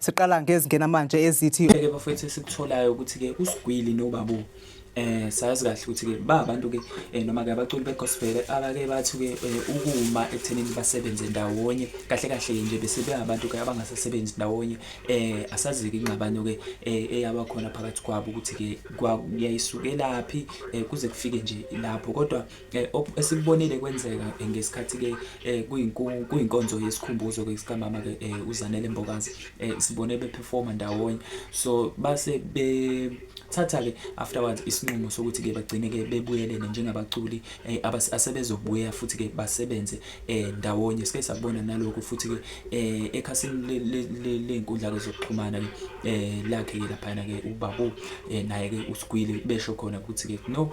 Siqala ngezingena manje ezithi Ke bafethu, esikutholayo ukuthi ke uSigwili noBabu, sazi kahle ukuthi ke ba abantu ke noma ke abaculi begospel abake bathi ke ukuma ekuthenini basebenze ndawonye. Kahle kahle nje bese bengabantu ke abangasasebenzi ndawonye. Asazi ke ingxabano ke eyaba khona phakathi kwabo ukuthi ke yayisukelaphi kuze kufike nje lapho, kodwa esikubonile kwenzeka ngesikhathi ke kuyinkonzo yesikhumbuzo ke sikamama ke uZanele Mbokazi, sibone beperforma ndawonye. So base bethatha ke afterwards isinqumo sokuthi ke bagcine ke bebuyelene njengabaculi asebezobuya futhi ke basebenze ndawonye. Sike sabona nalokho futhi ke ekhasini lenkundla ke zokuxhumana ke lakhe ke laphana ke uBabu naye ke uSigwili, besho khona ukuthi ke no,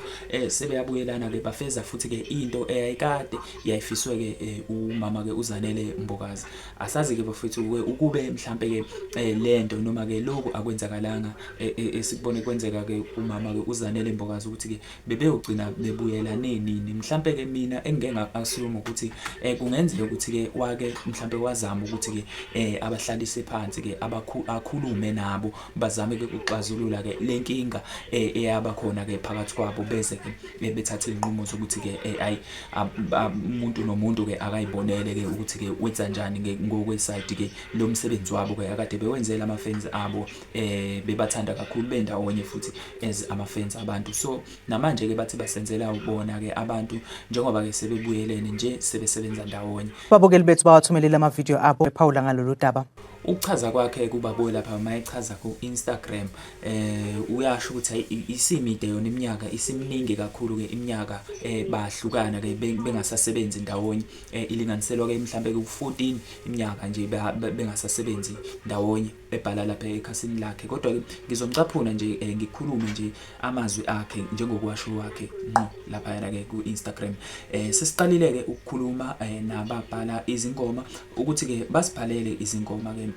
sebeyabuyelana ke, bafeza futhi ke into eyayikade yayifiswe ke umama ke uZanele Mbokazi. Asazi ke bafethu ukube mhlambe ke lento noma ke lokhu akwenzakalanga esikubone kwenzeka ke umama ke uZanele Mbokazi, ukuthi ke bebeyogcina bebuyelane nini. Mhlambe ke mina engike nga-assume ukuthi kungenzeka ukuthi ke wake mhlambe wazama ukuthi ke abahlalise phansi ke, akhulume nabo, bazame ke ukuxazulula ke lenkinga eyaba khona ke phakathi kwabo, bese ke bethatha izinqumo zokuthi ke ayi, umuntu nomuntu ke akayibonele ke ukuthi ke wenza njani ngokweside ke lo msebenzi wabo ke akade bewenzela ama fans abo, bebathanda kakhulu bendawonye futhi as ama fans abantu. So namanje ke bathi basenzela ubona ke abantu njengoba ke sebebuyelene nje, sebesebenza ndawonye. Ababukeli bethu bawathumelele amavidiyo abo ephawula ngalolu daba. Ukuchaza kwakhe kuBabu lapha mayechaza ku-Instagram, uyasho ukuthi hayi, isimide yona iminyaka, isiminingi kakhulu ke iminyaka bahlukana ke bengasasebenzi ndawonye. Ilinganiselwa ke mhlambe ku-14 iminyaka nje bengasasebenzi ndawonye, ebhala lapha ekhasini lakhe. Kodwa ke ngizomcaphuna nje, ngikhulume nje amazwi akhe njengokwasho kwakhe ngqo lapha ke ku-Instagram. Sesiqalile ke ukukhuluma nababhala izingoma ukuthi ke basibhalele izingoma ke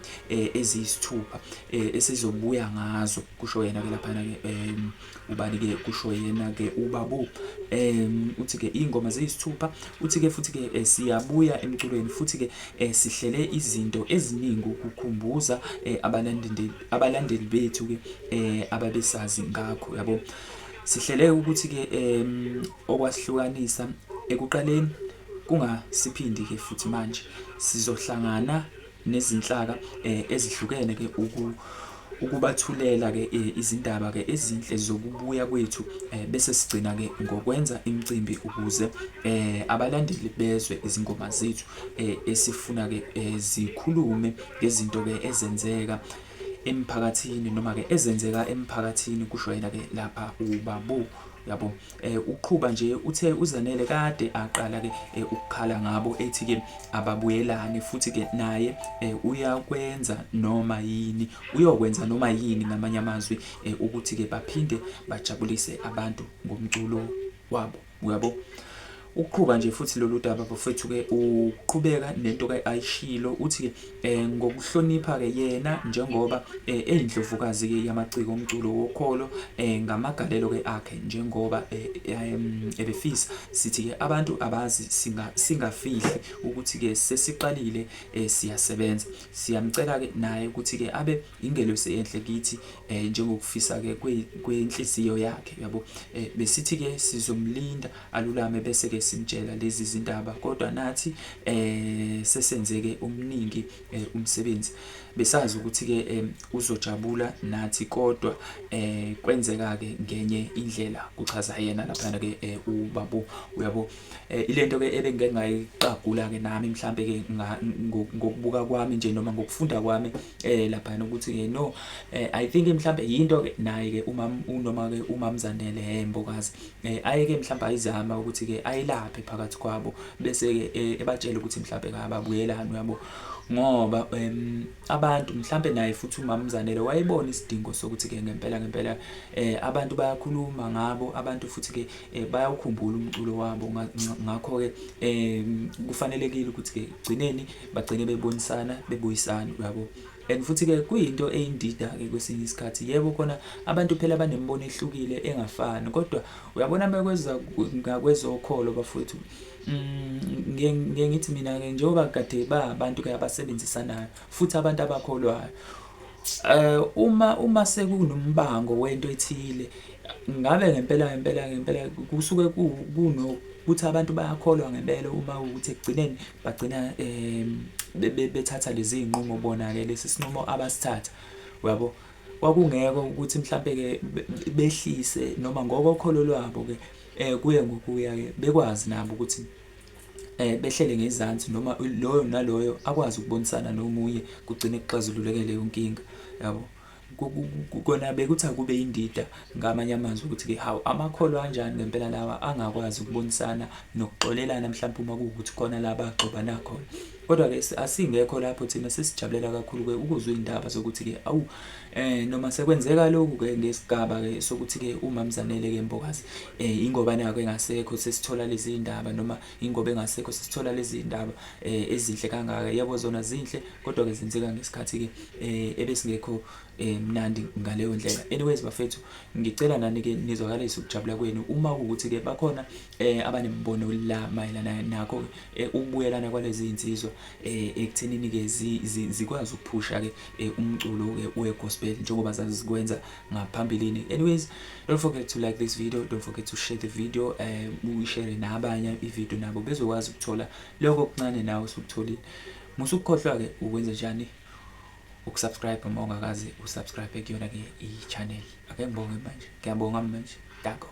eziyisithupha esizobuya ngazo, kusho yena ke lapha ke. Ubani ke? Kusho yena ke uBabu. Uthi ke ingoma ziyisithupha. Uthi ke futhi ke siyabuya emculweni futhi ke sihlele izinto eziningi ukukhumbuza abalandeli bethu ke ababesazi ngakho, yabo. Sihlele ukuthi ke okwasihlukanisa ekuqaleni kungasiphindi ke futhi. Manje sizohlangana nezinhlaka ezihlukene ke ukubathulela ke izindaba ke ezinhle zokubuya kwethu, bese sigcina ke ngokwenza imicimbi ukuze abalandeli bezwe izingoma zethu esifuna ke zikhulume ngezinto ke ezenzeka emphakathini noma ke ezenzeka emphakathini, kusho yena ke lapha uBabu, yabo. Uqhuba nje uthe uZanele kade aqala ke ukukhala ngabo, ethi ke ababuyelane, futhi ke naye uyakwenza noma yini, uyokwenza noma yini ngamanye amazwi, ukuthi ke baphinde bajabulise abantu ngomculo wabo, uyabo. Uqhuba nje futhi lolu daba bafethu ke, uqhubeka nento ke ayishilo. Uthi ke ngokuhlonipha ke yena njengoba eyindlovukazi ke yamaciko omculo wokholo, ngamagalelo ke akhe njengoba ebefisa, sithi ke abantu abazi singafihli ukuthi ke sesiqalile, siyasebenza. Siyamcela ke naye ukuthi ke abe ingelosi enhle kithi njengokufisa ke kwenhliziyo yakhe, yabo. Besithi ke sizomlinda alulame bese ke simtshela lezi zindaba, kodwa nathi sesenzeke omningi umsebenzi. Besazi ukuthi ke uzojabula nathi, kodwa kwenzeka ke ngenye indlela, kuchaza yena lapha ke uBabu, uyabo. Ilento ke ebengike ngayiqagula ke nami mhlambe ke ngokubuka kwami nje noma ngokufunda kwami lapha ukuthi ke no, I think mhlambe yinto ke naye ke umam noma ke uMamZanele Mbokazi ayeke mhlambe ayizama ukuthi ke ayilaphe phakathi kwabo, bese ke ebatshela ukuthi mhlambe ababuyelani, uyabo, ngoba abantu mhlambe naye futhi uMamZanele wayebona isidingo sokuthi ke ngempela ngempela abantu bayakhuluma ngabo, abantu futhi ke bayawukhumbula umculo wabo. Ngakho ke kufanelekile ukuthi ke gcineni bagcine bebonisana, bebuyisana, uyabo. And futhi ke kuyinto eyindida ke kwesinye isikhathi. Yebo khona abantu phela banembono ehlukile engafani, kodwa uyabona mekweza ngakwezokholo bafowethu, ngiye ngithi mina ke njengoba kade ba abantu ke abasebenzisanayo futhi abantu abakholwayo. Uma sekunombango wento ethile, ngabe ngempela ngempela ngempela kusuke kunokuthi abantu bayakholwa ngempela uma kuwukuthi ekugcineni bagcina bethatha lezi iy'nqumo bona-ke lesi sinqumo abasithatha, uyabo? Kwakungekho ukuthi mhlampe-ke behlise noma ngokokholo lwabo-ke kuye ngokuya-ke bekwazi nabo ukuthi behlele ngezansi noma loyo naloyo akwazi ukubonisana nomunye kugcine kuxazululeke leyo nkinga, yabo. Kona bekuthi akube indida ngamanye amazwi ukuthi-ke hawu amakholwa anjani ngempela lawa angakwazi ukubonisana nokuxolelana mhlampe uma kuwukuthi khona la bagxobana khona. Kodwa-ke asingekho lapho thina sesijabulela kakhulu-ke ukuzwa iy'ndaba zokuthi-ke awu noma sekwenzeka lokhu-ke ngesigaba-ke sokuthi-ke uMamZanele-ke Mbokazi ingoba nakho engasekho sesithola lezi ndaba noma ingoba engasekho sesithola lezi ndaba ezinhle kangaka. Yebo zona zinhle kodwa-ke zenzeka ngesikhathi-ke ebesingekho mnandi ngaleyo ndlela. Anyways bafethu ngicela nani-ke nizwakalise ukujabula kwenu uma kuwukuthi-ke bakhona abanemibono la mayelana nakho ukubuyelana kwalezi iy'nsizwa ekuthenini-ke zikwazi ukuphusha-ke umculo-ke we-gospel njengoba zazikwenza ngaphambilini. Anyways, don't forget to like this video, don't forget to share the video, uyishare nabanye i-video nabo bezokwazi ukuthola lokho okuncane nawe osukutholile. Musukukhohlwa-ke ukwenza njani? Ukusubscribe uma ungakaze usubscribe kuyona-ke i-channel. Ake ngibonge manje, ngiyabonga manje, danko.